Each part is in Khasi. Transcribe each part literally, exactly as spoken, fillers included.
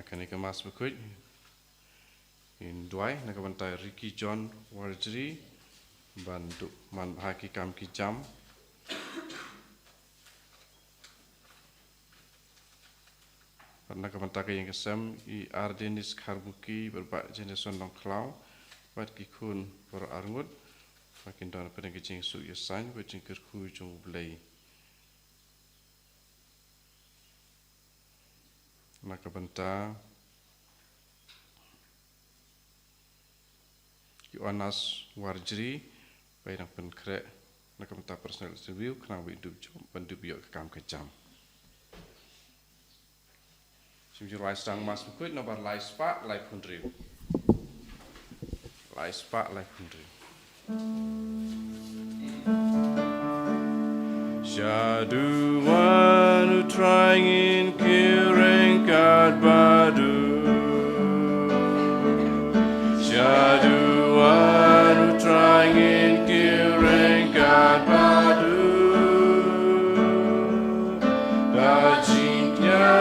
Kane ka Mass Bakhuid, ngin duwai na ka bynta Ricky John Warjri, ban duh man bha ki kam ki jam. Bad na ka bynta ka ïing ka sem, i Ardenis Kharbuki, bad Bah Jameson Nongkhlaw, bad ki khun baroh arngut, ba kin don pdeng ka jingsuk ïasain, bad jingkyrkhu jong U Blei. Na ka bynta ki Onas Warjri, ba i dang pynkhreh na ka bynta personal interview, khnang ba in dup jop, ban dup ïoh ka kam ka jam. Shim jingrwai sdang Mass Bakhuid, nombar lai spah laiphew hynriew. Lai spah laiphew hynriew. Shaduh wan U Trai, ngin kiew ryngkat bad u. Shaduh wan U Trai, ngin kiew ryngkat bad u. Da jingkñia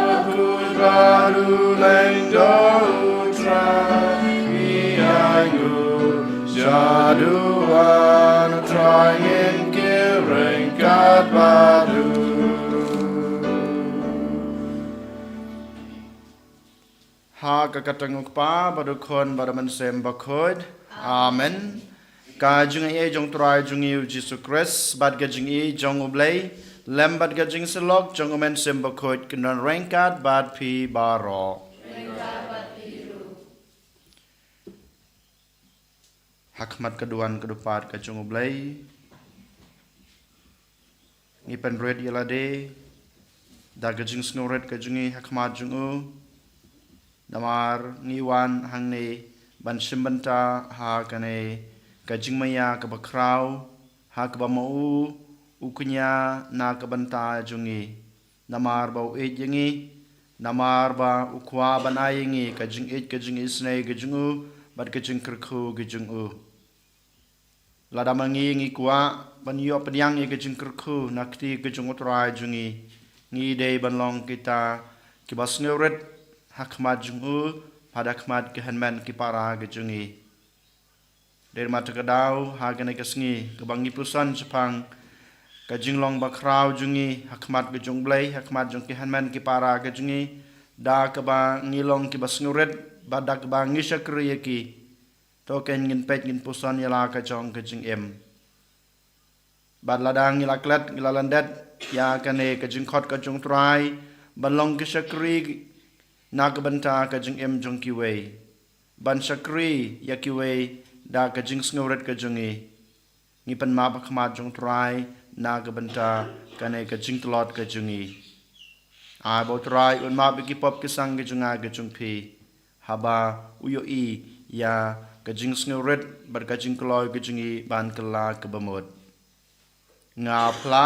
bakhuid bad u lyngdoh U Trai, ngi ainguh. Shaduh wan U Trai, ngin kiew ryngkat bad u. Ha ka kyrteng U Kpa, bad U Khun, bad U Mynsiem Bakhuid. Amen. Ka jingaiei jong U Trai jong ngi U Jisu Khrist, bad ka jingïeit jong U Blei, lem bad ka jingsyllok jong U Mynsiem Bakhuid, kin don ryngkat bad phi baroh. Ha khmat ka duwan ka dupat ka jong U Blei, ngi pynrit ïa lade da ka jingsngewrit ka jong ngi ha khmat jong u. Namar ngi wan hangne ban shim bynta ha kane ka jingmaïa kaba khraw, ha kaba ma u u kñia na ka bynta jong ngi. Namar ba u ïeit ïa ngi, namar ba u kwah ban ai ïa ngi ka jingïeit, ka jingisynei ka jong u, bad ka jingkyrkhu ka jong u. Lada ma ngi ngi kwah ban ïoh pdiang ïa ka jingkyrkhu na kti ka jong U Trai jong ngi, ngi dei ban long kita kiba sngewrit ha khmat jong u, bad ha khmat ki hynmen ki para ka jong ngi. Dei ma kata ka daw, ha kane ka sngi kaba ngi puson shaphang ka jinglong bakhraw jong ngi ha khmat ka jong U Blei, ha khmat jong ki hynmen ki para ka jong ngi, da kaba ngi long kiba sngewrit, bad da kaba ngi shakri ïa ki. To kein ngin peit, ngin puson ïa la ka jong ka jingim. Bad lada ngi la klet, ngi la lyndet ïa kane ka jingkhot ka jong U Trai ban long ki shakri na ka bynta ka jingim jong kiwei, ban shakri ïa kiwei da ka jingsngewrit ka jong ngi, ngi pynmap ha khmat jong U Trai na ka bynta kane ka jingtlot ka jong ngi. Ai ba U Trai un map ïa ki pop ki sang ki jong nga ki jong phi, haba u ïohi ïa ka jingsngewrit bad ka jingkloi ka jong ngi ban kylla kaba mut. Nga phla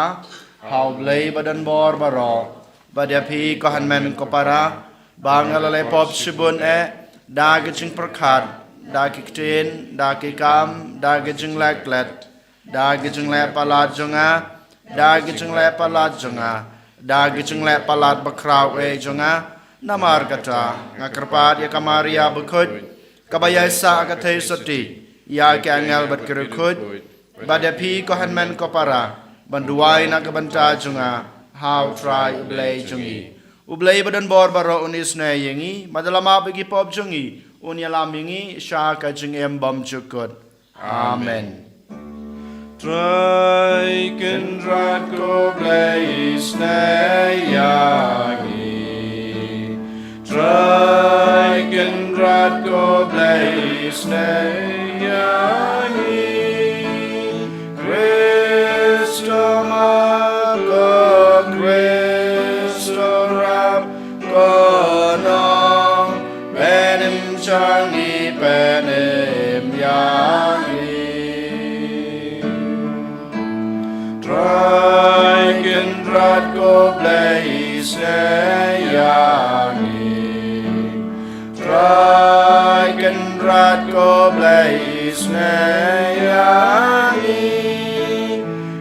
ha U Blei ba don bor baroh, bad ïa phi ko hynmen ko para, ba nga la leh pop shibun eh, da ka jingpyrkhat, da ki ktien, da ki kam, da ka jingleh klet, da ka jingleh palat jong nga, da ka jingleh palat jong nga, da ka jingleh palat bakhraw eh jong nga. Namar kata nga kyrpad ïa ka Maria bakhuid, kaba ïaisah ha ka theisotti ïa ki angel bad ki riewkhuid, bad ïa phi ko hynmen ko para, ban duwai na ka bynta jong nga ha U Trai U Blei jong ngi. U Blei ba don bor baroh un isynei ïa ngi, bad un ïalam ïa ki pop jong ngi, un ïalam ïa ngi sha ka jingim bymjukut. Amen. Trai Kynrad ko Blei isynei ïa ngi. Trai Kynrad ko Blei isynei ïa ngi. Khrist u map, ko Khrist u rap, ko nongpynim jong ngi, pynim ïa ngi. Trai Kynrad ko Blei isynei ïa ngi. Trai Kynrad ko Blei isynei ïa ngi.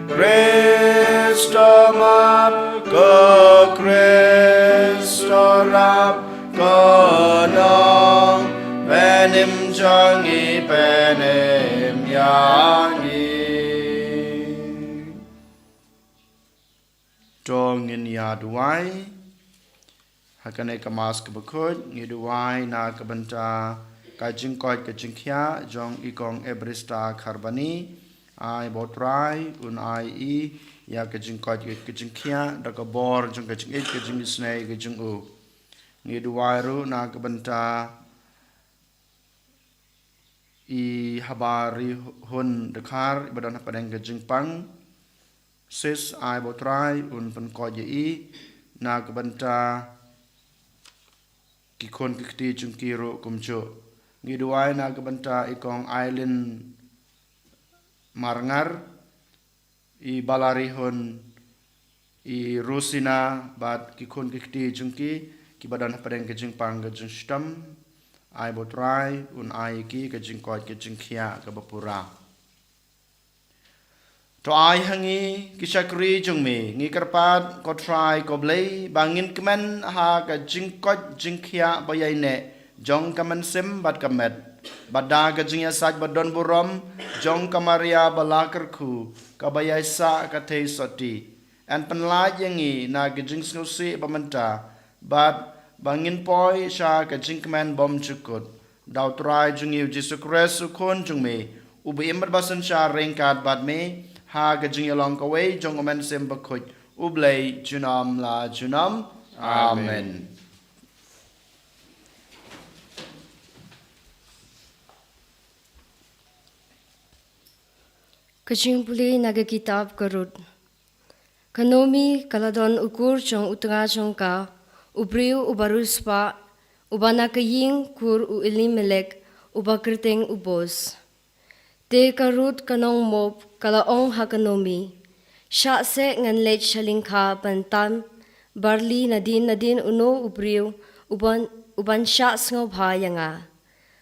Khrist u map, ko Khrist u rap, ko Lem ïa ngi. To ngin ïa duwai. Ha kane ka Mass kaba khuid ngi duwai na ka bynta ka jingkoit ka jingkhiah jong i Kong Ebrista Kharbani. Ai ba u Trai un ai i ïa ka jingkoit ka jingkhiah da ka bor jong ka jingïeit ka jingisynei ka jong u. Ngi duwai ruh na ka bynta i Haba Rihun Dkhar iba don hapdeng ka jingpang. Sis, ai ba u Trai un pynkoit ïa i na ka bynta ki khun ki kti jong ki ruh kumjuh. Ngi duwai na ka bynta i Kong Aileen Marngar, i Bala Rihun, i Rosina bad ki khun ki kti jong ki kiba don hapdeng ka jingpang ka jingshitom. Ai ba u Trai un ai ïa ki ka jingkoit ka jingkhiah kaba pura. To ai ha ngi ki shakri jong me, ngi kyrpad ko Trai ko Blei ba ngin kmen ha ka jingkoit jingkhiah ba ïaineh jong ka mynsiem bad ka met, bad da ka jingïasaid ba don burom jong ka Maria ba la kyrkhu kaba ïaisah ka thei sotti. Yn pynlait ïa ngi na ka jingsngewsih ba mynta bad ba ngin poi sha ka jingkmen bymjukut. Da u Trai jong ngi u Jisu Khrist u Khun jong me, uba im bad ba synshar ryngkat bad me ha ka jingïalong kawei jong u Mynsiem Bakhuid, U Blei junom la junom. Amen. Amen. Ka jingpule na ka kitab ka Ruth. Ka Naomi ka la don u kur jong u tnga jong ka, u briew uba riewspah, uba na ka ïing kur u Elimelek, uba kyrteng u Boas. Te ka Ruth ka nong Moab ka la ong ha ka Naomi, shah seh ngan leit sha lyngkha ban tam barli nadien nadien uno u briew uban, uban shah sngewbha ïa nga.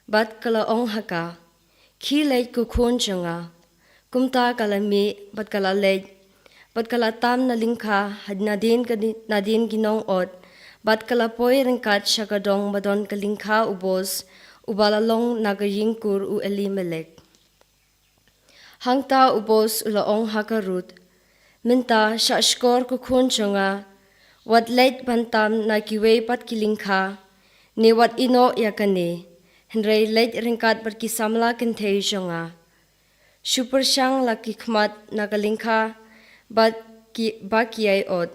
Bad ka la ong ha ka, khie leit ko khun jong nga. Kumta ka la mih bad ka la leit bad ka la tam na lyngkha ha nadien ka di-, nadien ki nong ot, bad ka la poi ryngkat sha ka dong ba don ka lyngkha u Boas, uba la long na ka ïing kur u Elimelek. Hangta u Boas u la ong ha ka Ruth, mynta shah shkor ko khun jong nga, wat leit ban tam na kiwei pat ki lyngkha, ne wat ïehnoh ïa kane, hynrei leit ryngkat bad ki samla kynthei jong nga. Shu pyrshang la ki khmat na ka lyngkha bad ki, ba ki ïai ot,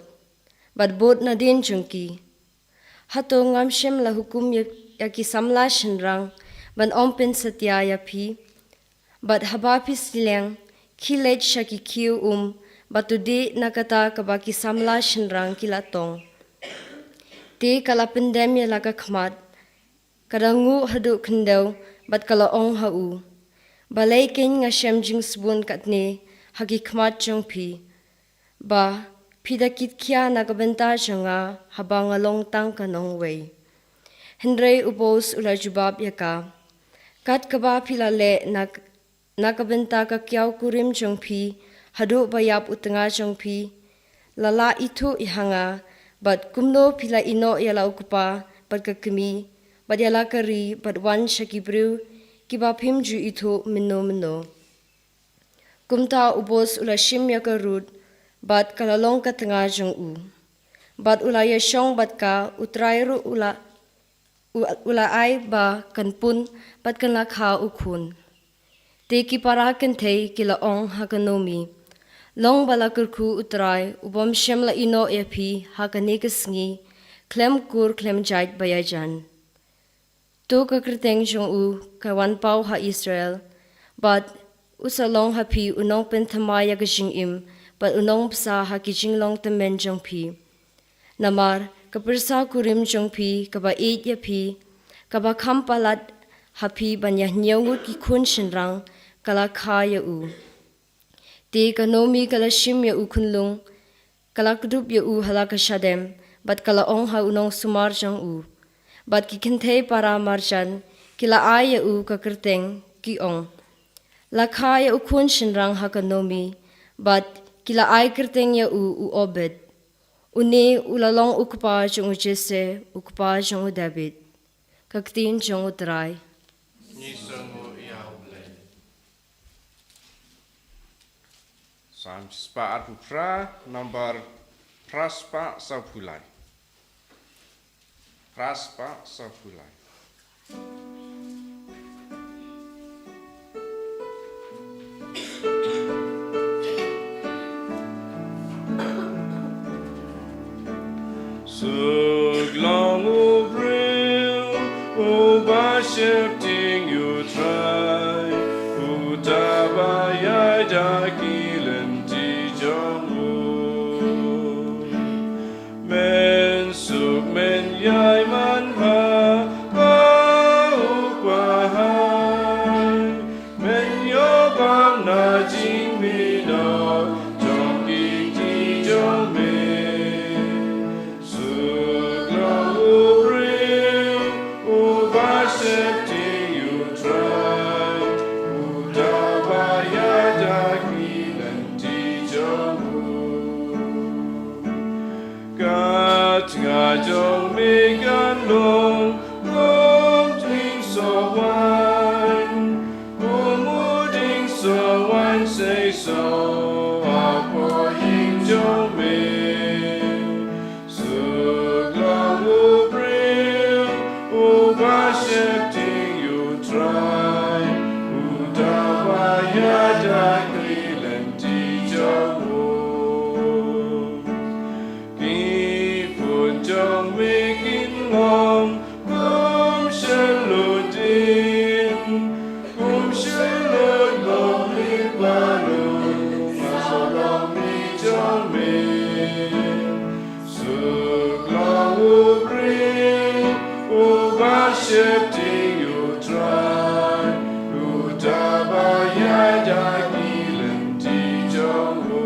bad bud nadien jong ki. Hato ngam shym la hukum ïa, ïa ki samla shynrang ban ym pynsatia ïa phi? Bad haba phi sliang, khie leit sha ki khiew um bad to dih na kata kaba ki samla shynrang ki la tong. Te ka la pyndem ïa la ka khmat, ka dang nguh haduh khyndew bad ka la ong ha u, balei keiñ nga shem jingsbun katne ha ki khmat jong phi, ba phi da kit khia na ka bynta jong nga haba nga long tang ka nongwei? Hynrei u Boas u la jubab ïa ka, kat kaba phi la leh na na ka bynta ka kiaw kurim jong phi, haduh ba ïap u tnga jong phi, la lah ithuh ïa nga, bad kumno phi la ïehnoh ïa la u kpa bad ka kmie, bad ïa la ka ri, bad wan sha ki briew kiba phim ju ithuh mynno mynno. Kumta u Boas u la shim ïa ka Ruth bad ka la long ka tnga jong u. Bad u la ïashong bad ka, u Trai ruh u la u, u la ai ba kan pun bad kan la kha u khun. Te ki para kynthei ki la ong ha ka Naomi, long ba la kyrkhu u Trai u bym shym la ïehnoh ïa phi ha kane ka sngi khlem kur khlem jait ba ïajan. To ka kyrteng jong u ka wan paw ha Israel, bad u sa long ha phi u nongpynthymmai ïa ka jingim bad u nongbsa ha ki jinglong tymmen jong phi. Namar ka pyrsa kurim jong phi kaba ïeit ïa phi, kaba kham palat ha phi ban ïa hynñiew ngut ki khun shynrang, ka la kha ïa u. Te ka Naomi ka la shim ïa u khunlung, ka la kdup ïa u ha la ka shadem, bad ka la ong ha u nongsumar jong u. Bad ki kynthei para marjan ki la ai ïa u ka kyrteng, ki ong, la kha ïa u khun shynrang ha ka Naomi, bad ki la ai kyrteng ïa u u Obed. Une u la long u kpa jong u Jesse, u kpa jong u David. Ka ktien jong u Trai. Ngi sngewnguh ïa u Blei. Psalm shispah arphew phra, number phra spah sawphew lai. Phra spah sawphew lai. Suk long u briew uba sheptieng ïa U Trai, uta ba ïaid ha ki lynti jong u. Men suk men ïai manbha ha u bahai, men ïoh bam na jingmih noh jong ki kti jong me. Suk long u briew uba sheptieng ïa U Trai, uta ba ïaid ha ki lynti jong u. Ka tnga jong me kan long kum u dieng sohwaiñ, kum u dieng sohwaiñ seisoh hapoh ïing jong me. Suk long u briew uba sheptieng ïa U Trai, uta ba ïaid ha ki lynti jong u. Ki pun jong me kin long kum shlur dien, kum shlur longmih palu ha sawdong mih jong me. Suk long u briew uba sheptieng ïa U Trai, uta ba ïaid ha ki lynti jong u.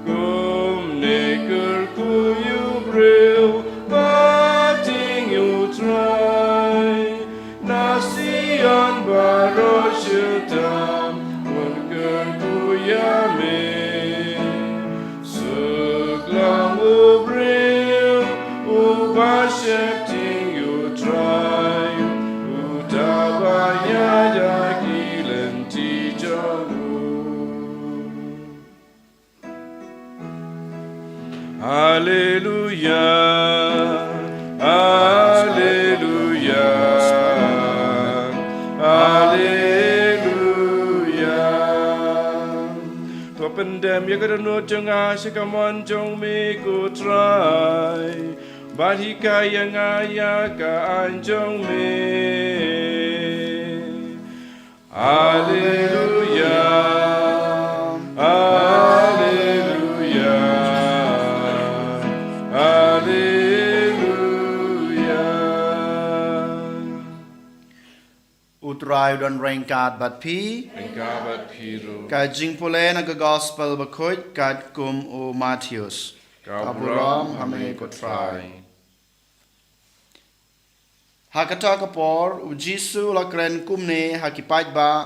Kumne kyrkhu ïa u briew ba tieng ïa U Trai, na Sion baroh shi tam un kyrkhu ïa me. Suk long u briew uba sheptieng ïa U Trai, uta ba ïaid ha ki lynti jong u. Haleluia, haleluia, haleluia. To pyndem ïa ka dohnud jong nga sha ka mon jong me, ko Trai, bad hikai ïa nga ïa ka aiñ jong me. Haleluia, haleluia, haleluia. U Trai u don ryngkat bad phi. Ryngkat bad phi ruh. Ka jingpule na ka Gospel bakhuid katkum u Mathaios. Ka burom ha me, ko Trai. Ha kata ka por, U Jisu u la kren kumne ha ki paidbah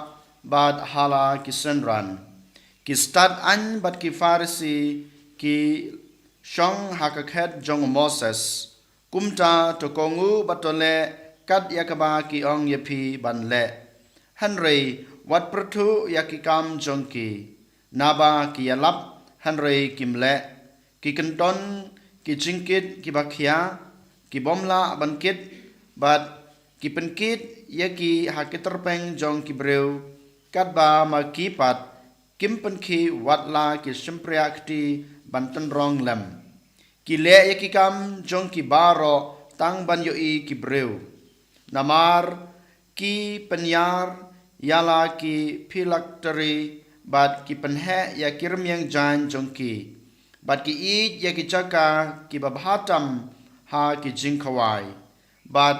bad ha la ki synran. Ki stad aiñ bad ki Pharisi ki shong ha ka khet jong u Moses. Kumta to kohnguh bad to leh kat ïa kaba ki ong ïa phi ban leh. Hynrei wat pyrthuh ïa ki kam jong ki. Naba ki ïalap hynrei kim leh, ki kynton ki jingkit kiba khia, ki bym lah ban kit, bad ki pynkit ïa ki ha ki tyrpeng jong ki briew, katba ma ki pat kim pynkhih wat la ki shympriah kti ban tynrong lem. Ki leh ïa ki kam jong ki baroh tang ban ïohi ki briew. Namar ki pynïar ïa la ki phylactery bad ki pynheh ïa ki rmiang jaiñ jong ki, bad ki ïeit ïa ki jaka kiba bha tam ha ki jingkhawai, bad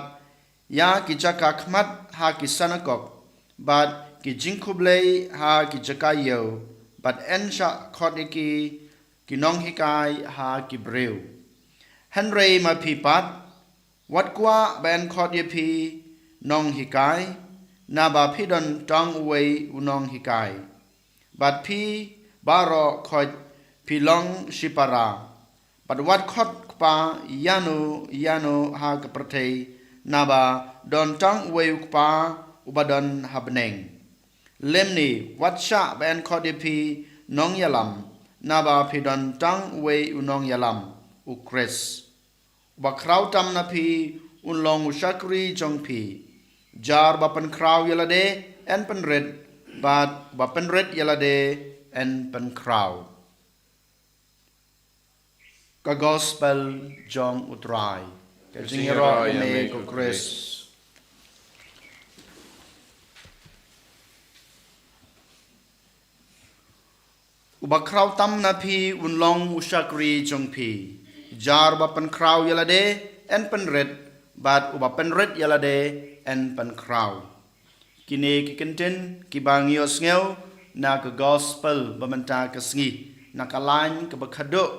ïa ki jaka khmat ha ki synagog, bad ki jingkhublei ha ki jaka ïew, bad yn shah khot ïa ki ki nonghikai ha ki briew. Hynrei ma phi pat, wat kwah ba yn khot ïa phi nonghikai, naba phi don tang uwei u nonghikai. Bad phi baroh khoit phi long shipara. Bad wat khot Kpa ïano ïano ha ka pyrthei, naba don tang uwei u Kpa uba don ha bneng. Lymne, wat shah ba yn khot ïa phi nongïalam, naba phi don tang uwei u nongïalam, u Khrist. Uba khraw tam na phi un long u shakri jong phi. Jar ba pynkhraw ïa lade yn pynrit, bad uba pynrit ïa lade yn pynkhraw. Ka Gospel jong U Trai. Ka jingïaroh ïa me, ko Khrist. Uba khraw tam na phi un long u shakri jong phi. Jar ba pynkhraw ïa lade yn pynrit, bad uba pynrit ïa lade yn pynkhraw. Kine ki kyntien kiba ngi ïohsngew na ka Gospel ba mynta ka sngi, na ka lain kaba khatduh.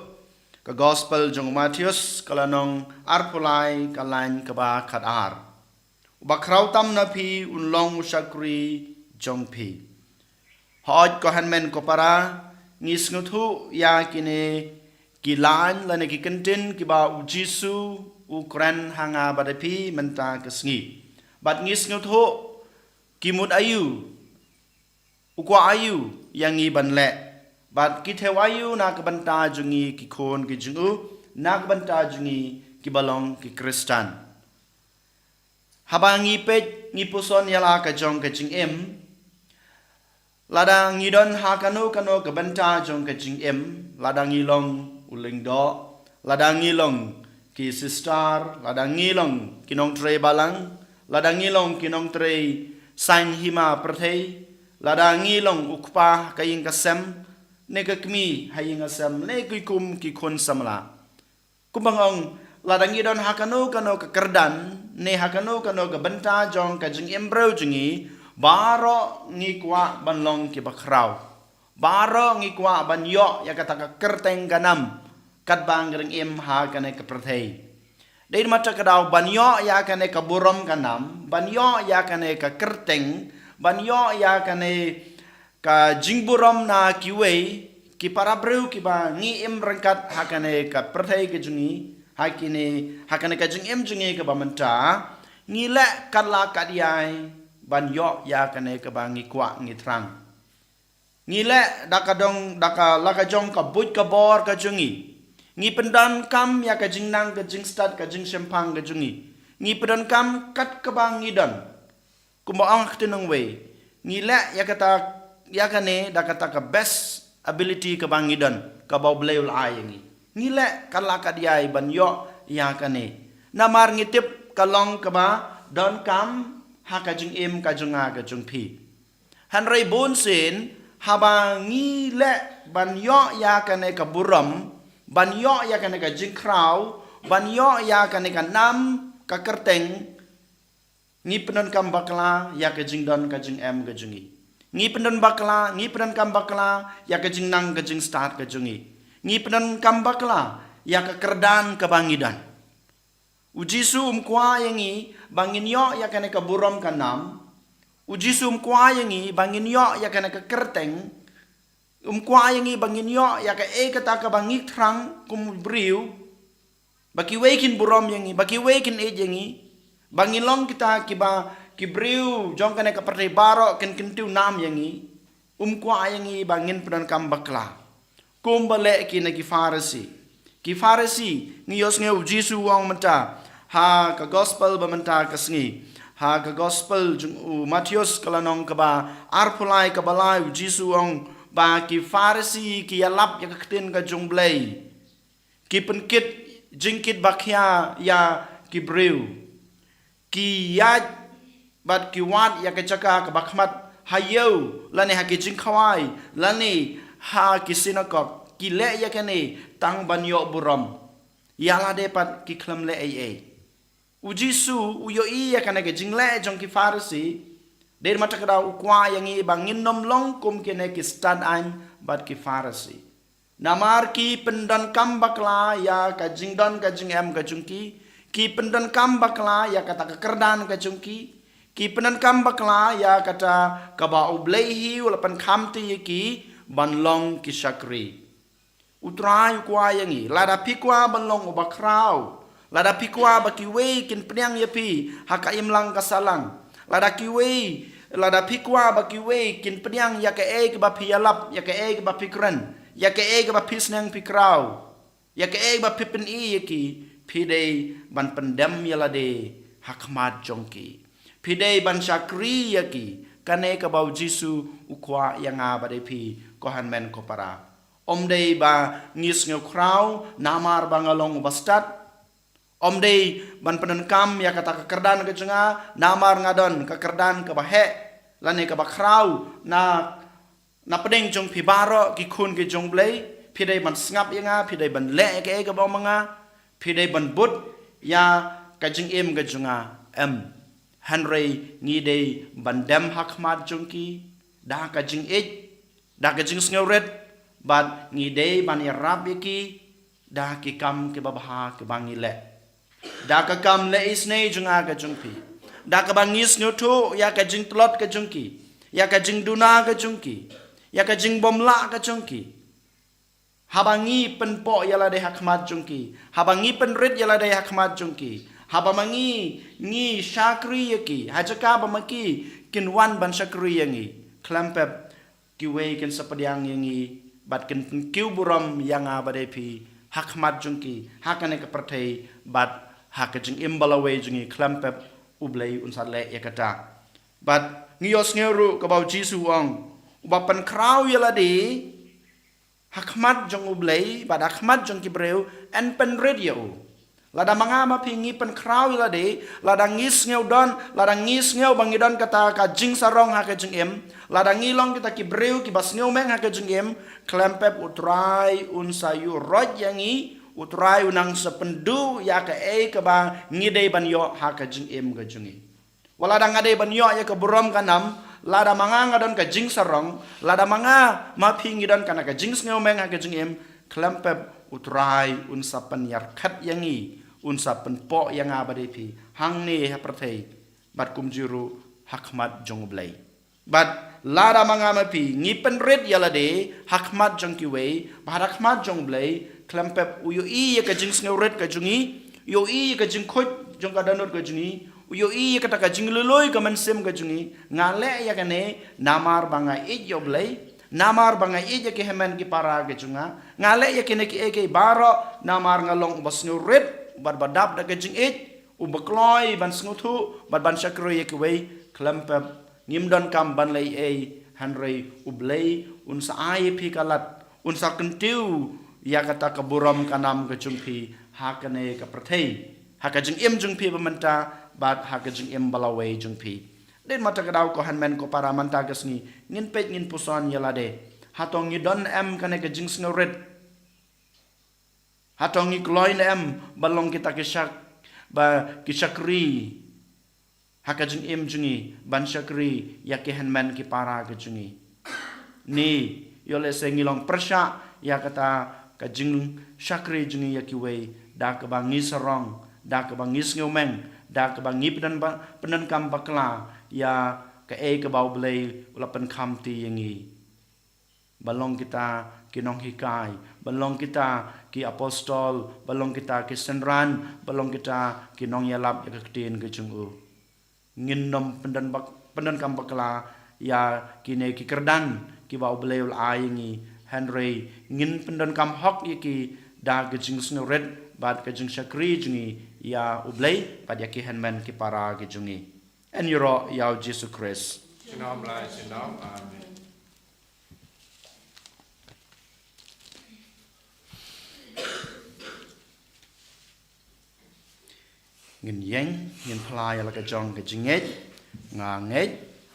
Ka Gospel jong u Mathaios, ka lynnong arphew lai, ka lain kaba khatar. Uba khraw tam na phi un long u shakri jong phi. Hooid ko hynmen ko para, ngi sngewthuh ïa kine ki lain lane ki kyntien kiba U Jisu u kren ha nga bad ïa phi mynta ka sngi. Bad ngi sngewthuh ki mut aïu, u kwah aïu ïa ngi ban leh, bad ki thew aïu na ka bynta jong ngi ki khun ki jong u, na ka bynta jong ngi kiba long ki Khristan. Haba ngi peit, ngi puson ïa la ka jong ka jingim. Lada ngi don ha kano kano ka bynta jong ka jingim, lada ngi long u lyngdoh, lada ngi long ki sister, lada ngi long ki nongtrei balang, lada ngi long ki nongtrei saiñ hima pyrthei, lada ngi long u kpa ha ka ïing ka sem, ne ka kmie ha ïing ka sem, ne ki kum ki khun samla. Kumba nga ong, lada ngi don ha kano kano ka kyrdan, ne ha kano kano ka bynta jong ka jingim briew jong ngi, baroh ngi kwah ban long kiba khraw. Baroh ngi kwah ban ïoh ïa kata ka kyrteng ka nam, katba ngi dang im ha kane ka pyrthei. Dei namar kata ka daw ban ïoh ïa kane ka burom ka nam, ban ïoh ïa kane ka kyrteng, ban ïoh ïa kane ka jingburom na kiwei ki para briew kiba ngi im ryngkat ha kane ka pyrthei ka jong ngi, ha kine, ha kane ka jingim jong ngi kaba mynta, ngi leh kat la kat ïai ban ïoh ïa kane kaba ngi kwah ngi thrang. Ngi leh da ka dong, da ka la ka jong ka buit ka bor ka jong ngi. Ngi pyndonkam ïa ka jingnang ka jingstad ka jingshemphang ka jong ngi. Ngi pyndonkam kat kaba ngi don. Kumba ong ha ka ktien nongwei, ngi leh ïa kata, ïa kane da kata ka best ability kaba ngi don, kaba U Blei u la ai ïa ngi. Ngi leh kat la kat ïai ban ïoh ïa kane. Namar ngi tip ka long kaba donkam ha ka jingim ka jong nga ka jong phi. Hynrei bunsien, haba ngi leh ban ïoh ïa kane ka burom, ban ïoh ïa kane ka jingkhraw, ban ïoh ïa kane ka nam ka kyrteng, ngi pyndonkam bakla ïa ka jingdon ka jingem ka jong ngi. Ngi pyndon bakla, ngi pyndonkam bakla ïa ka jingnang ka jingstad ka jong ngi. Ngi pyndonkam bakla ïa ka kyrdan kaba ngi don. U Jisu um kwah ïa ngi ba ngin ïoh ïa kane ka burom ka nam. U Jisu um kwah ïa ngi ba ngin ïoh ïa kane ka kyrteng. Um kwah ïa ngi ba ngin ïoh ïa kaei kata kaba ngi thrang kum u briew. Ba kiwei kin burom ïa ngi, ba kiwei kin ïeit ïa ngi. Ba ngin long kita kiba ki briew jong kane ka pyrthei baroh kin kyntiew nam ïa ngi. Um kwah ïa ngi ba ngin pyndonkam bakla. Kumba leh kine ki Pharisi. Ki Pharisi, ngi ïohsngew u Jisu u ong mynta ha ka Gospel ba mynta ka sngi. Ha ka Gospel jong u Mathaios ka lynnong kaba arphew lai kaba lai, u Jisu u ong ba ki Pharisi ki ïalap ïa ka ktien ka jong U Blei. Ki pynkit jingkit ba khia ïa ki briew. Ki ïaid bad ki wad ïa ka jaka kaba khmat ha ïew, lane ha ki jingkhawai, lane ha ki synagog. Ki leh ïa kane tang ban ïoh burom. Ïa lade pat ki khlem leh ei ei. U Jisu u ïohi ïa kane ka jingleh jong ki Pharisi. Dei namar kata ka daw u kwah ïa ngi ba ngin nym long kum kine ki stad aiñ bad ki Pharisi. Namar ki pyndonkam bakla ïa ka jingdon ka jingem ka jong ki. Ki pyndonkam bakla ïa kata ka kyrdan ka jong ki. Ki pyndonkam bakla ïa kata kaba U Blei hi u la pynkham te ïa ki ban long ki shakri. U Trai u kwah ïa ngi, lada phi kwah ban long uba khraw, lada phi kwah ba kiwei kin pdiang ïa phi ha ka imlang ka sahlang, lada kiwei Lada phi kwah ba kiwei kin pdiang ïa kaei kaba phi ïalap, ïa kaei kaba phi kren, ïa kaei kaba phi sneng phi kraw, ïa kaei kaba phi pyni ïa ki, phi dei ban pyndem ïa lade ha khmat jong ki. Phi dei ban shakri ïa ki, kane kaba u Jisu u kwah ïa nga bad ïa phi, ko hynmen ko para. Ym dei ba ngi sngew khraw namar ba nga long uba stad. Ym dei ban pyndonkam ïa kata ka kyrdan ka jong nga namar nga don ka kyrdan kaba heh lane kaba khraw na, na pdeng jong phi baroh ki khun ki jong U Blei. Phi dei ban sngap ïa nga, phi dei ban leh ïa kaei kaba ong ma nga, phi dei ban bud ïa ka jingim ka jong nga. Em. Hynrei ngi dei ban dem ha khmat jong ki da ka jingïeit, da ka jingsngewrit, bad ngi dei ban ïarap ïa ki da ki kam kiba bha kiba ngi leh. Da ka kam leh isynei jong nga ka jong phi, da kaba ngi sngewthuh ïa ka jingtlot ka jong ki, ïa ka jingduna ka jong ki, ïa ka jingbymlah ka jong ki. Haba ngi pynpoh ïa lade ha khmat jong ki, haba ngi pynrit ïa lade ha khmat jong ki, haba ma ngi, ngi shakri ïa ki ha jaka ba ma ki kin wan ban shakri ïa ngi, khlem pep kiwei kin sa pdiang ïa ngi bad kin pynkiew burom ïa nga bad ïa phi ha khmat jong ki, ha kane ka pyrthei bad ha ka jingim ba lawei jong ngi. Khlem pep U Blei un sa leh ïa kata. Bad ngi ïohsngew ruh kaba u Jisu u ong, uba pynkhraw ïa lade ha khmat jong U Blei bad ha khmat jong ki briew, yn pynrit ïa u. Lada ma nga ma phi ngi pynkhraw ïa lade, lada ngi sngew don, lada ngi sngew ba ngi don kata ka jingsarong ha ka jingim, lada ngi long kita ki briew kiba sngewmeng ha ka jingim, khlem pep U Trai un sa ïuh roit ïa ngi, U Trai un nang sa pynduh ïa kaei kaba ngi dei ban ïoh ha ka jingim ka jong ngi. Wat lada nga dei ban ïoh ïa ka burom ka nam, lada ma nga nga don ka jingsarong, lada ma nga ma phi ngi don kane ka jingsngewmeng ha ka jingim, khlem pep U Trai un sa pynïarkhat ïa ngi, un sa pynpoh ïa nga bad ïa phi hangne ha pyrthei, bad kumjuh ruh ha khmat jong U Blei. Bad lada ma nga ma phi ngi pynrit ïa lade ha khmat jong kiwei bad ha khmat jong U Blei, khlem pep u ïohi ïa ka jingsngewrit ka jong ngi, u ïohi ïa ka jingkhuid jong ka dohnud ka jong ngi, u ïohi ïa kata ka jinglului ka mynsiem ka jong ngi. Nga leh ïa kane namar ba nga ïeit ïa U Blei, namar ba nga ïeit ïa ki hynmen ki para ka jong nga. Nga leh ïa kine kiei kiei baroh namar nga long uba sngewrit bad ba dap da ka jingïeit, uba kloi ban sngewthuh bad ban shakri ïa kiwei. Khlem pep ngim donkam ban leh ei ei, hynrei U Blei un sa ai ïa phi ka lad, un sa kyntiew ïa kata ka burom ka nam ka jong phi ha kane ka pyrthei, ha ka jingim jong phi ba mynta bad ha ka jingim ba lawei jong phi. Dei ma kata ka daw ko hynmen ko para mynta ka sngi ngin peit ngin puson ïa lade. Hato ngi don em kane ka jingsngewrit? Hato ngi kloi ne em ban long kita ki shak, ba ki shakri ha ka jingim jong ngi, ban shakri ïa ki hynmen ki para ka jong ngi? Ne ïoh lehse ngi long pyrshah ïa kata ka jingshakri jong ngi ïa kiwei da kaba ngi sarong, da kaba ngi sngewmeng, da kaba ngi pyndonkam bakla ïa kaei kaba U Blei u la pynkham ti ïa ngi. Ba long kita ki nonghikai, ba long kita ki apostol, ba long kita ki synran, ba long kita ki nongïalap ïa ka ktien ka jong u. Ngin nym pyndon bak-, pyndonkam bakla ïa kine ki kyrdan kiba U Blei u la ai ïa ngi, hynrei ngin pyndonkam hok ïa ki da ka jingsngewrit bad ka jingshakri jong ngi ïa U Blei bad ïa ki hynmen ki para ki jong ngi. Yn ïaroh ïa U Jisu Khrist. Junom la junom. Amen. Ngin ïeng, ngin phla ïa la ka jong ka jingngeit. Nga ngeit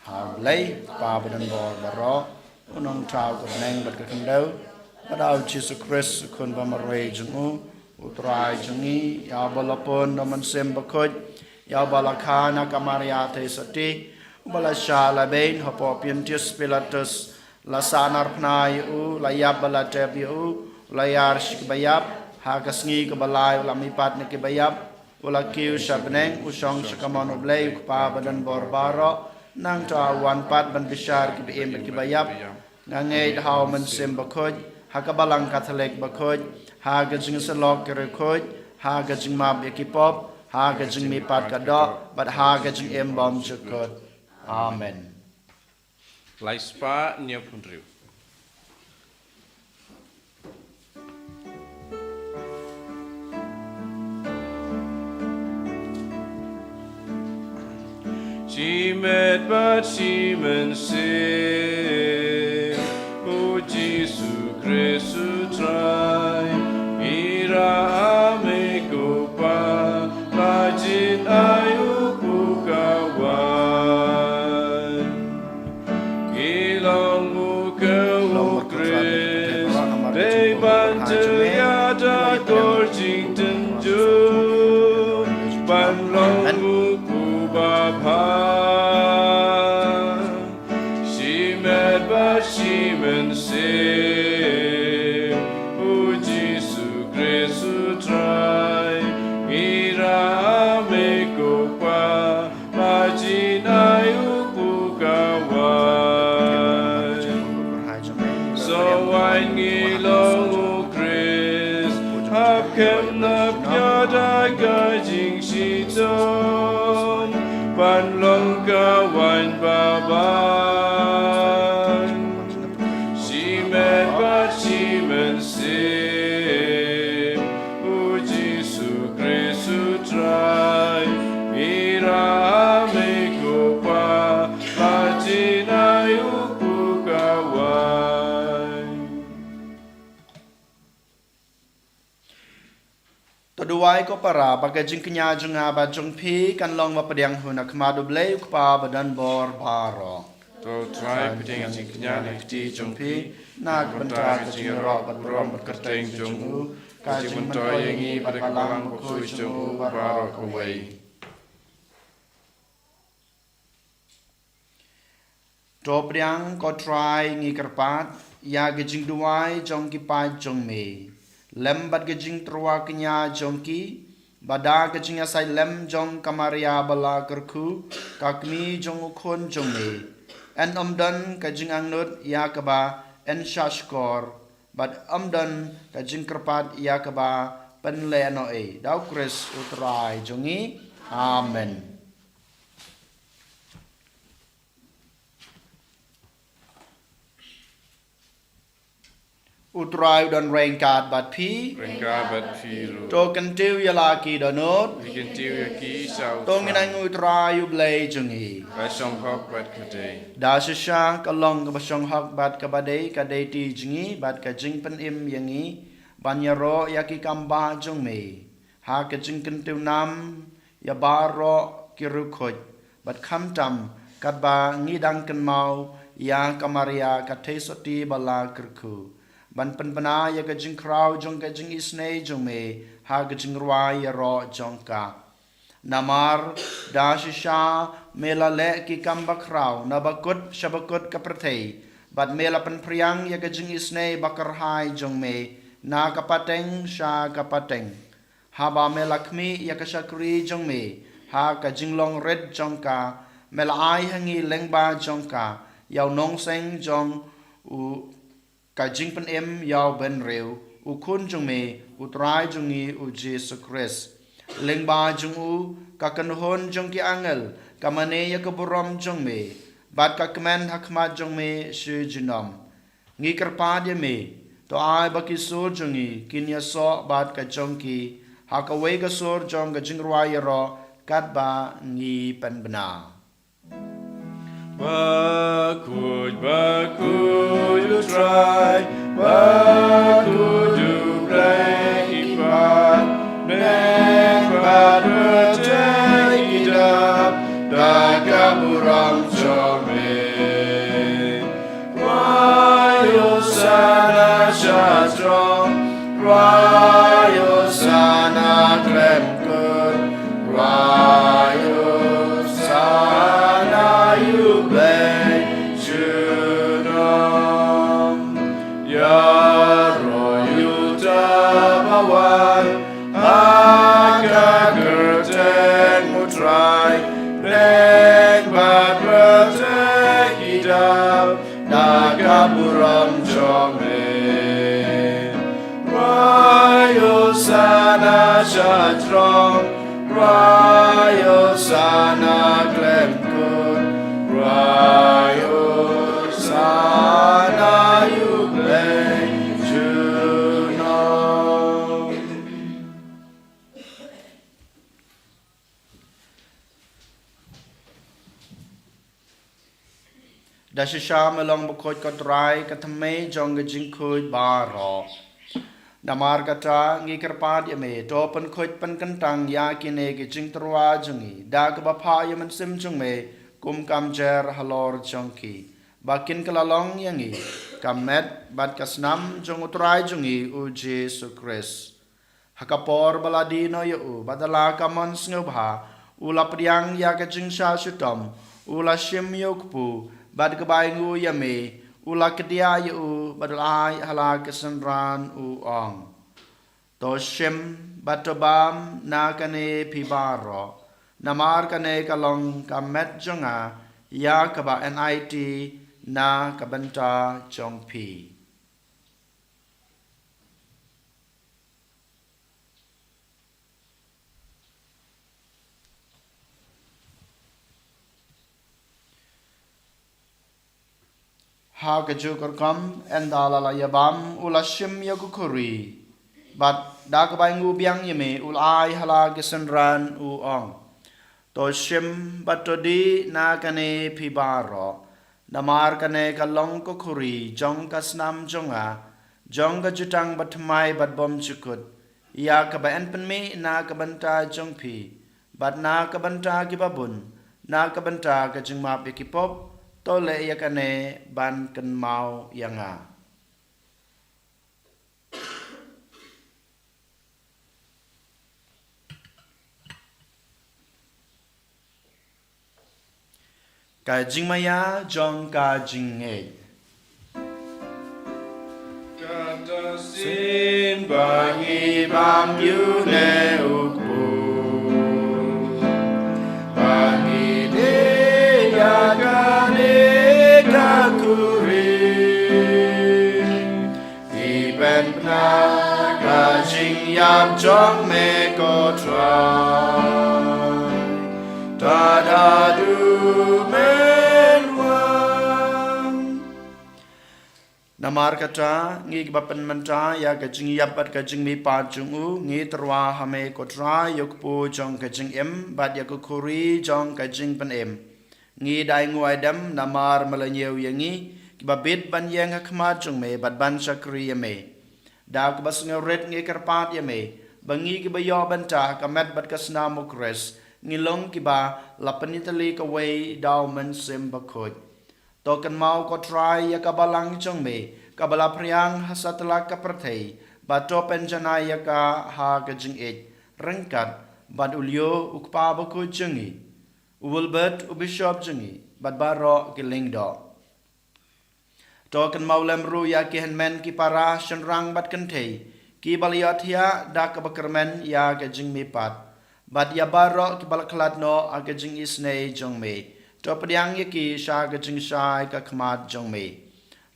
ha U Blei, Kpa badonbor baroh, U Nongthaw ka bneng bad ka khyndew, bad ha U Jisu Khrist, U Khun bamarwei jong U, U Trai jong ngi, ïa uba la pun da U Mynsiem Bakhuid, ïa uba la kha na ka Maria Theisotti, uba la shah la beiñ hapoh Pontius Pilatus, la sahnarphna ïa U, la ïap bad la tep ïa U, la ïar sha ki baïap, ha ka sngi kaba lai U la mihpat na ki baïap, U la kiew sha bneng, U shong sha kamon U Blei U Kpa badonbor baroh, nangta U wan pat ban bishar ki ba im bad ki baïap. Nga ngeit ha U Mynsiem Bakhuid, ha ka Balang Katholik bakhuid, ha ka jingïasyllok ki riewkhuid, ha ka jingmap ïa ki pop, ha ka jingmihpat ka doh, bad ha ka jingim bymjukut. Amen. Lai spah hynñiew phew hynriew. Shimet bad shimynsiem, U Jisu Khrist U Trai, ngi ïarap ha me ko Pa, ba jin ai u pukawai. Ngi long u ka u Khrist, dei ban jia da kor jingtynjuh, ban long u ku babha. Shimet bad shimynsiem, U Jisu Khrist U Trai, ngi ïarap ha me ko Pa, ba jin ai u pukawai. Sa wan ngi long u Khrist, hap kem na pia da ka jingshitom, ban long ka waiñ babha. Shimet bad shimynsiem, U Jisu Khrist U Trai, ngi ïarap ha me ko Pa, ba jin ai u pukawai. To duwai ko para, ba ka jingkñia jong nga bad jong phi kan long ba pdiang hun ha khmat U Blei U Kpa badonbor baroh. To Trai, pdiang ka jingkñia na ka kti jong phi, na ka bynta ka jingïaroh bad burom bad kyrteng jong U, ka jingmyntoi ïa ngi bad ka Balang Bakhuid jong U baroh kawei. To pdiang ko Trai, ngi kyrpad ïa ka jingduwai jong ki paid jong me, lem bad ka jingtyrwa kñia jong ki, ba da ka jingïasaid lem jong ka Maria ba la kyrkhu, ka kmie jong U Khun jong me, yn ym don ka jingangnud ïa kaba yn shahshkor, bad ym don ka jingkyrpad ïa kaba pynlehnohei. Da U Khrist U Trai jong ngi. Amen. U Trai u don ryngkat bad phi. Ryngkat bad phi ruh. To kyntiew ïa la ki dohnud. Ngi kyntiew ïa ki sha U Trai. To ngin ai nguh ïa U Trai U Blei jong ngi. Ka shong hok bad ka dei. Da shisha ka long kaba shong hok bad kaba dei, ka dei ti jong ngi bad ka jingpynim ïa ngi ban ïaroh ïa ki kam bah jong me ha ka jingkyntiew nam ïa baroh ki riewkhuid, bad khamtam katba ngi dang kynmaw ïa ka Maria ka theisotti ba la kyrkhu, ban pynbna ïa ka jingkhraw jong ka jingisynei jong me ha ka jingrwai ïaroh jong ka. Namar da shisha me la leh ki kam bakhraw na bakut sha bakut ka pyrthei, bad me la pynphriang ïa ka jingisynei bakyrhai jong me na ka pateng sha ka pateng. Haba me la khmih ïa ka shakri jong me ha ka jinglong rit jong ka, me la ai ha ngi lyngba jong ka ïa u nongseng jong u, ka jingpynim ïa u bynriew, U Khun jong me, U Trai jong ngi U Jisu Khrist. Lyngba jong u, ka kynhun jong ki angel ka mane ïa ka burom jong me, bad ka kmen ha khmat jong me shi junom. Ngi kyrpad ïa me, to ai ba ki sur jong ngi kin ïasoh bad ka jong ki ha kawei ka sur jong ka jingrwai ïaroh, katba ngi pynbna. Bakhuid, bakhuid U Trai, bakhuid U Blei, i pat bneng bad pyrthei ki dap da ka burom jong me. Rwai Hosana sha throng, rwai Hosana khlem kut, rwai Hosana ïa U Blei junom. Ïaroh ïa uta ba wan ha ka kyrteng U Trai, bneng bad pyrthei ki dap da ka burom jong me. Rwai Hosana sha throng, rwai Hosana khlem kut, rwai Hosana Da shisha me long bakhuid ko Trai, ka thymmei jong ka jingkhuid baroh. Namar kata ngi kyrpad ïa me, to pynkhuid pynkyntang ïa kine ki jingtyrwa jong ngi da kaba phah ïa u Mynsiem jong me kum ka mjer halor jong ki, ba kin kylla long ïa ngi ka met bad ka snam jong u Trai jong ngi u Jisu Khrist. Ha ka por ba la die noh ïa u bad da la ka mon sngewbha, u la pdiang ïa ka jingshah shitom, u la shim ïa u kpu, bad kaba ainguh ïa me, u la kdiah ïa u bad u la ai ha la ki synran, u ong: To shim bad to bam na kane phi baroh, namar kane ka long ka met jong nga ïa kaba enait na ka bynta jong phi. Ha kajuh ka rukom, ynda la la ïa bam, u la shim ïa ka khuri, bad da kaba ainguh biang ïa me, u la ai ha la ki synran, u ong: To shim bad to dih na kane phi baroh, namar kane ka long ka khuri jong ka snam jong nga, jong ka jutang bathymmai bad bymjukut, ïa kaba yn pynmih na ka bynta jong phi bad na ka bynta kiba bun, na ka bynta ka jingmap ïa ki pop. To leh ïa kane ban kynmaw ïa nga. Ka jingmaïa jong ka jingngeit. Kata sien ba ngi bam ïa une u kpu, ba ngi dih ïa kane ka khuri, ngi pynbna ka jingïap jong me ko Trai, tad haduh men wan. Namar kata, ngi kiba pynmynta ïa ka jingïap bad ka jingmihpat jong u, ngi tyrwa ha me ko Trai ïa u kpu jong ka jingim bad ïa ka khuri jong ka jingpynim. Ngi da ainguh aidem namar me la ñiew ïa ngi kiba bit ban ïeng ha khmat jong me bad ban shakri ïa me. Da kaba sngewrit ngi kyrpad ïa me ba ngi kiba ïoh bynta ha ka met bad ka snam u Khrist, ngi long kiba la pynïatylli kawei da u Mynsiem Bakhuid. To kynmaw ko Trai ïa ka balang jong me kaba la phriang ha satlak ka pyrthei, bad to pynjanai ïa ka ha ka jingïeit, ryngkat bad u Leo u kpa bakhuid jong ngi, u Wilbert u bishop jong ngi, bad baroh ki lyngdoh. To kynmaw lem ruh ïa ki hynmen ki para shynrang bad kynthei kiba la ïohthiah da kaba kyrmen ïa ka jingmihpat, bad ïa baroh kiba la khlad noh ha ka jingisynei jong me. To pdiang ïa ki sha ka jingshai ka khmat jong me.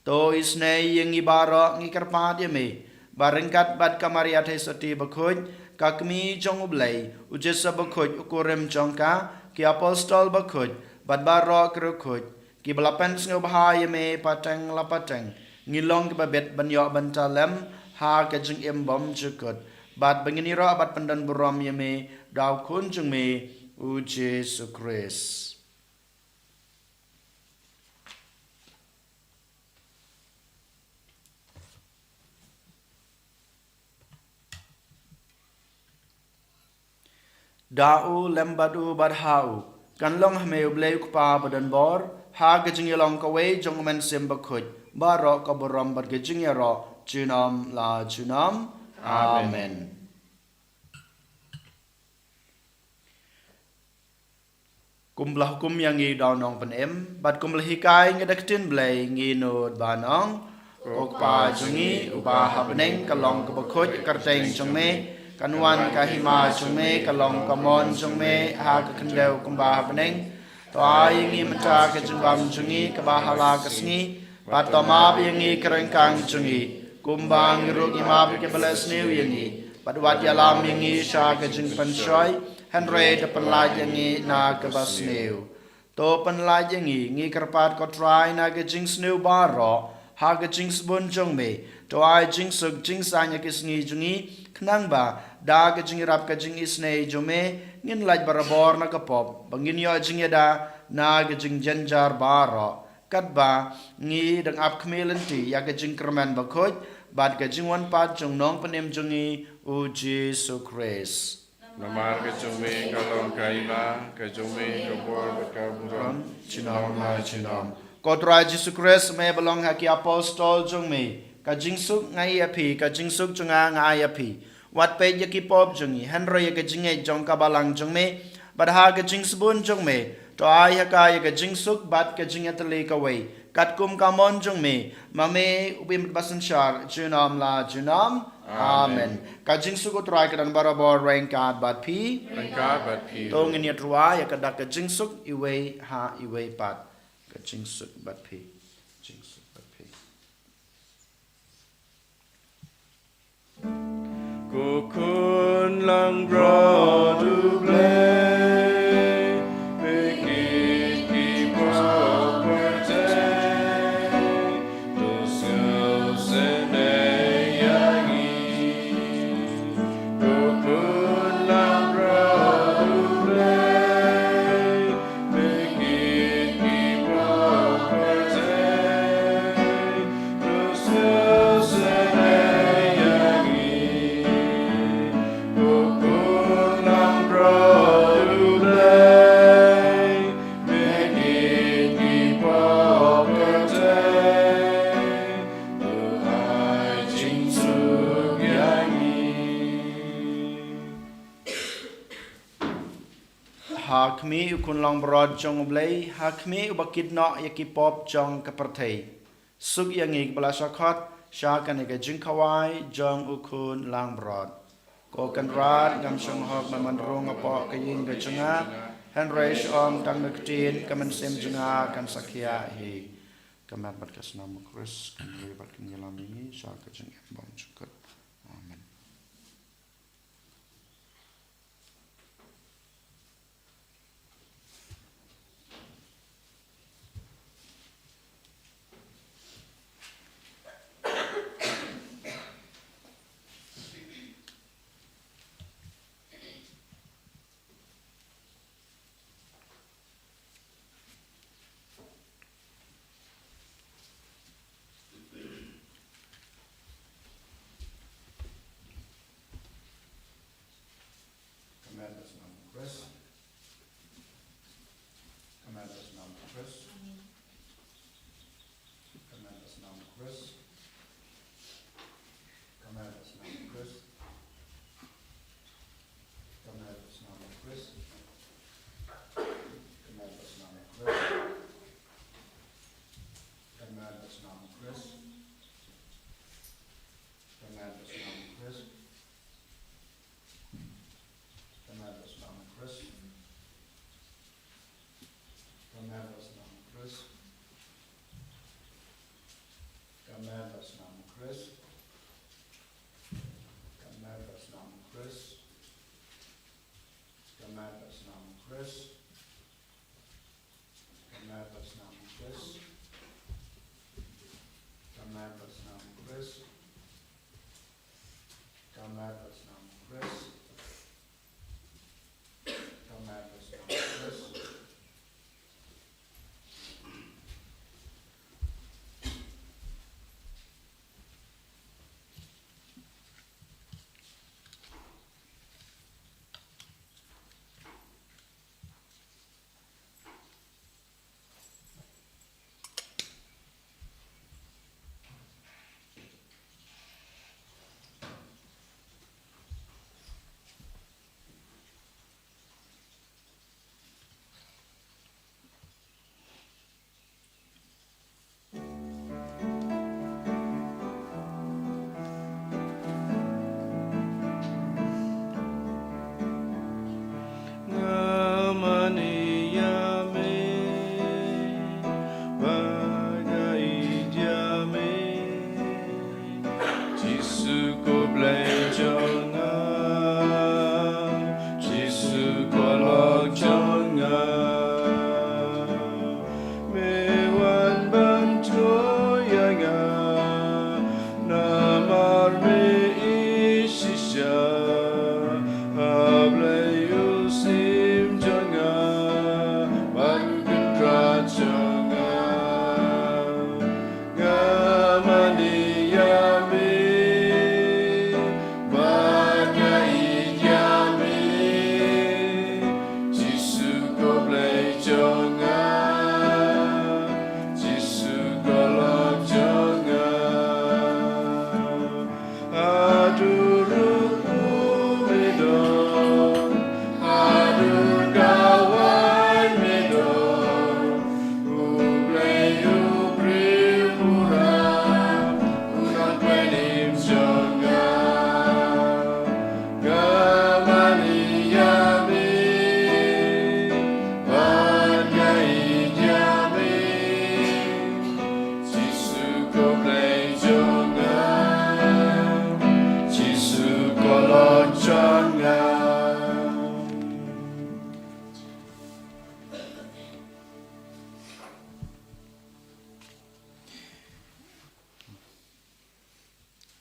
To isynei ïa ngi baroh, ngi kyrpad ïa me ba ryngkat bad ka Maria Theisotti bakhuid, ka Kmie jong u Blei, u Joseph bakhuid u kurim jong ka, ki apostol bakhuid, bad baroh ki riewkhuid kiba la pynsngewbha ïa me pateng la pateng, ngin long kiba bit ban ïoh bynta lem ha ka jingim bymjukut, bad ba ngin ïaroh bad pyndonburom ïa me da u Khun jong me u Jisu Khrist. Da u, lem bad u, bad ha u, kan long ha me u Blei u Kpa badonbor, ha ka jingïalong kawei jong u Mynsiem Bakhuid, baroh ka burom bad ka jingïaroh junom la junom. Amen. Amen. Kumba la hukum ïa ngi da u Nongpynim, bad kumba la hikai ngi da ka ktien Blei, ngi nud ban ong: Ko Kpa jong ngi uba ha bneng, ka long kaba khuid ka kyrteng jong me, kan wan ka hima jong me, ka long ka mon jong me ha ka khyndew kumba ha bneng. To ai ïa ngi mynta ka jingbam jong ngi kaba ha la ka sngi, bad to map ïa ngi ki ryngkang jong ngi, kumba ngi ruh ngi map ïa kiba leh sniew ïa ngi, bad wat ïalam ïa ngi sha ka jingpynshoi, hynrei to pynlait ïa ngi na kaba sniew. To pynlait ïa ngi, ngi kyrpad ko Trai, na ka jingsniew baroh ha ka jingsbun jong me. To ai jingsuk jingsaiñ ha ki sngi jong ngi, khnang ba da ka jingïarap ka jingisynei jong me, ngin lait barabor na ka pop, ba ngin ïoh jingïada na ka jingjynjar baroh. Katba ngi dang ap khmih lynti ïa ka jingkyrmen bakhuid bad ka jingwan pat jong Nongpynim jong ngi, u Jisu Khrist. Namar ka jong me ka long ka hima, ka jong me ka bor bad ka burom, junom la junom. Ko Trai Jisu Khrist, me ba long ha ki apostol jong me, ka jingsuk nga ai ïa phi, ka jingsuk jong nga nga ai ïa phi. Wat peit ïa ki pop jong ngi, hynrei ïa ka jingngeit jong ka balang jong me, bad ha ka jingsbun jong me, to ai ha ka ïa ka jingsuk bad ka jingïatylli kawei, katkum ka mon jong me, ma me u bym ba synshar, junom la junom. Amen. Amen. Ka jingsuk u Trai ka don barabor ryngkat bad phi. Ryngkat bad phi. To ngin ïa rwai ïa ka dak ka jingsuk iwei ha iwei pat. Ka jingsuk bad phi. Jingsuk bad phi. Ko khun langbrot U Blei, phi kit ki pop pyrthei, to sngewsynei ïa ngi. Ko khun langbrot U Blei, Ha khmih u khun langbrot jong U Blei, ha khmih uba kit noh ïa ki pop jong ka pyrthei. Suk ïa ngi kiba la shah khot sha kane ka jingkhawai jong u khun langbrot. Ko Kynrad, ngam shong hok ban wan rung hapoh ka ïing ka jong nga, hynrei shu ong tang da ka ktien, ka mynsiem jong nga kan sa khiah hi. Ka met bad ka snam u Khrist kan ri bad kan ïalam ïa ngi sha ka jingim bymjukut. Amen. Ka met bad ka snam u Khrist. Ka met bad ka snam u Khrist. Ka met bad ka snam u Khrist. Ka met bad ka snam u Khrist. Ka met bad ka snam u Khrist. Ka met bad ka snam u Khrist. Ka met bad ka snam u Khrist. Ka met bad ka snam u Khrist. Ka met bad ka snam u Khrist. Ka met bad ka snam u Khrist. Ka met bad ka snam u Khrist. Ka met bad ka snam u Khrist. Ka met bad ka snam u Khrist. Ka met bad ka snam u Khrist. Ka met bad ka snam u Khrist. Ka met bad ka snam u Khrist.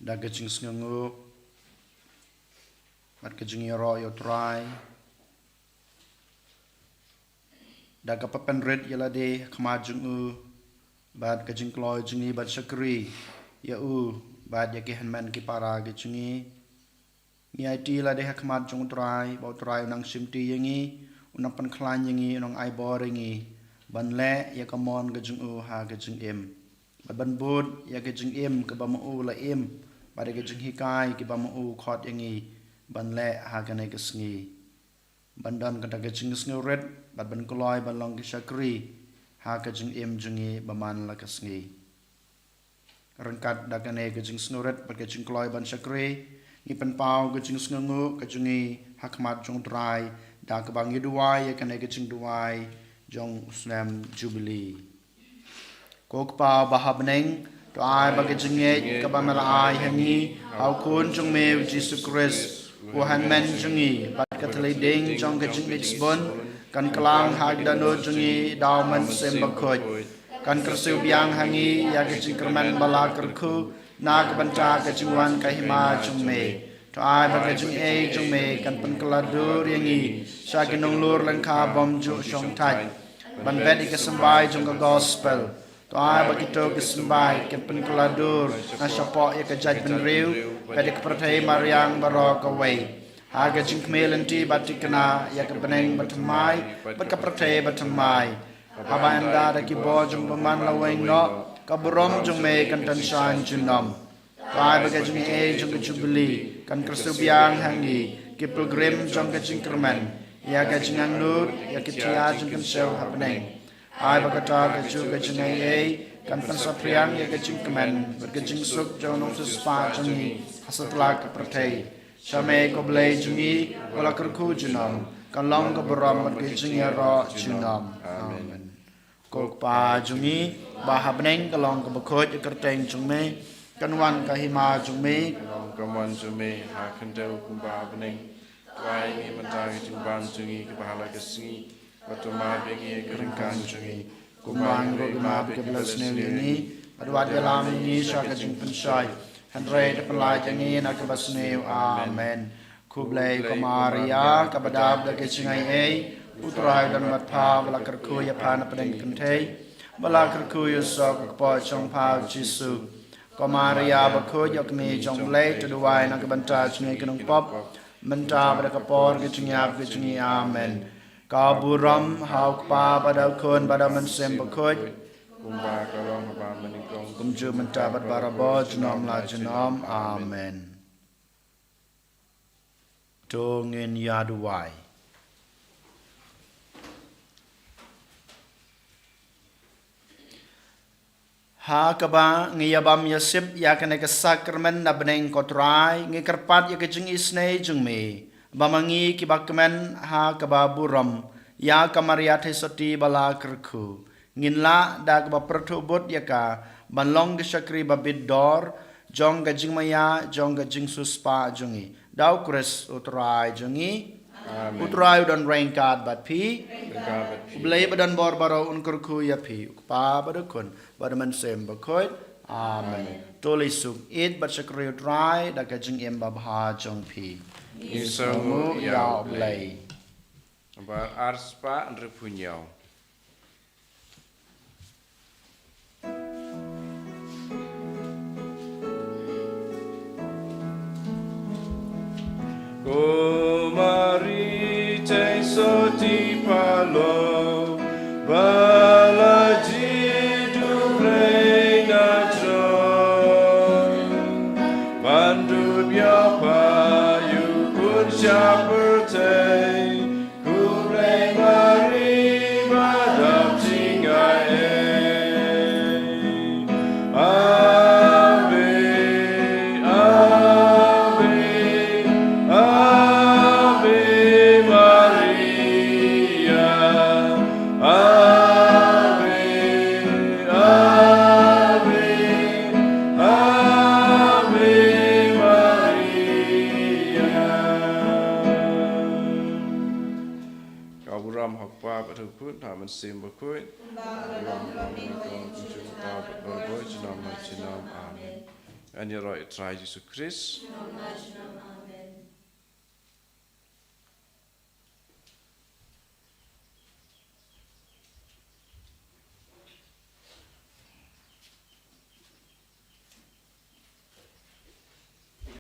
Da ka jingsngewnguh bad ka jingïaroh ïa U Trai, da kaba pynrit ïa lade ha khmat jong u, bad ka jingkloi jong ngi ban shakri ïa u bad ïa ki hynmen ki para ki jong ngi. Ngi aiti lade ha khmat jong U Trai, ba U Trai u nang shimti ïa ngi, u nang pynkhlaiñ ïa ngi, u nang ai bor ïa ngi ban leh ïa ka mon ka jong u ha ka jingim, bad ban bud ïa ka jingim kaba ma u la im, bad ïa ka jinghikai kiba ma u khot ïa ngi ban leh ha kane ka sngi, ban don kata ka jingsngewrit bad ban kloi ban long ki shakri ha ka jingim jong ngi ba man la ka sngi. Ryngkat da kane ka jingsngewrit bad ka jingkloi ban shakri, ngi pynpaw ka jingsngewnguh ka jong ngi ha khmat jong U Trai, da kaba ngi duwai ïa kane ka jingduwai jong u snem Jubili. Ko Kpa ba ha bneng, to ai ba ka jingngeit kaba me la ai ha ngi ha u Khun jong me u Jisu Khrist, u hynmen jong ngi, bad ka thylliej ding jong ka jingngeit sbun, kan kylla ha ki dohnud jong ngi da u Mynsiem Bakhuid. Kan kyrsiew biang ha ngi ïa ka jingkyrmen ba la kyrkhu na ka bynta ka jingwan ka hima jong me. To ai ba ka jingaiei jong me kan pynkylla dur ïa ngi sha ki nonglur lyngkha bymjuh shongthait, ban bet ïa ka symbai jong ka gospel. To ai ba kito ki symbai kan pynkylla dur na shapoh ïa ka jaitbynriew, bad ïa ka pyrthei mariang baroh kawei, ha ka jingkhmih lynti ba thikna ïa ka bneng bathymmai bad ka pyrthei bathymmai, haba ynda da ki bor jong u bymman la weng noh, ka burom jong me kan tang shai junom. To ai ba ka jingaiei jong ka Jubili kan kyrsiew biang ha ngi, ki pilgrim jong ka jingkyrmen, ïa ka jingangnud ïa ki thiah jong ka mynsiem ha bneng. Ai ba kata kajuh ka jingaiei kan pynsaphriang ïa ka jingkmen bad ka jingsuk jong u nongsiewspah jong ngi ha satlak ka pyrthei. Sha me ko Blei jong ngi, ba la kyrkhu junom, kan long ka burom bad ka jingïaroh junom. Amen. Ko Kpa jong ngi ba ha bneng, kan long kaba khuid ïa ka kyrteng jong me, kan wan ka hima jong me, kan long ka mon jong me ha khyndew kumba ha bneng. To ai ngi mynta ka jingbam jong ngi kaba ha la ka sngi, bad to map ïa ngi ka ryngkang jong ngi, kumba ngi ruh ngi map ïa kiba la sniew ïa ngi, bad wat ïalam ïa ngi sha ka jingpynshoi, hynrei to pynlait ïa ngi na kaba sniew. Amen. Khublei ko Maria, kaba dap da ka jingaiei, U Trai u don bad pha, ba la kyrkhu ïa pha na pdeng kynthei, ba la kyrkhu ïa u soh ka kpoh jong pha u Jisu. Ko Maria bakhuid, ïoh kmie jong U Blei, to duwai na ka bynta jong ngi ki nongpop, mynta bad ha ka por ka jingïap ka jong ngi. Amen. Ka burom ha u Kpa bad ha u Khun bad ha u Mynsiem Bakhuid, kumba ka long haba mynnyngkong, kumjuh mynta bad barabor, junom la junom. Amen. To ngin ïa duwai. Ha kaba ngi ïa bam ïa sip ïa kane ka sakramen na bneng, ko Trai, ngi kyrpad ïa ka jingisynei jong me, ba ma ngi kiba kmen ha kaba burom ïa ka Maria Theisotti ba la kyrkhu, ngin lah da kaba pyrthuh bud ïa ka ban long ki shakri ba bit dor jong ka jingmaïa, jong ka jingsiewspah jong ngi, da u Khrist U Trai jong ngi. Amen. U Trai u don ryngkat bad phi. Ryngkat bad phi. U Blei ba don bor baroh un kyrkhu ïa phi, u Kpa bad u Khun bad u Mynsiem Bakhuid. Amen. Amen. To leit suk ïeit bad shakri U Trai da ka jingim babha jong phi. Ngi sngewnguh ïa U Blei. Bar ar spah hynriewphew hynñiew. Ko Maria Theisotti Palo, ba la jied U Blei na jrong, ban dup ïa pha ïa u Khun sha pyrthei. Khublei Maria ba dap jingaiei. Ave, Ave, Ave Maria. Ave, Ave, Ave Maria. Ka burom ha u Kpa bad ha u Khun bad ha u Mynsiem Bakhuid. Kumba ka long ha la ka mynnyngkong, kumjuh mynta bad barabor, junom la junom. Amen. Yn ïaroh ïa u Trai Jisu Khrist.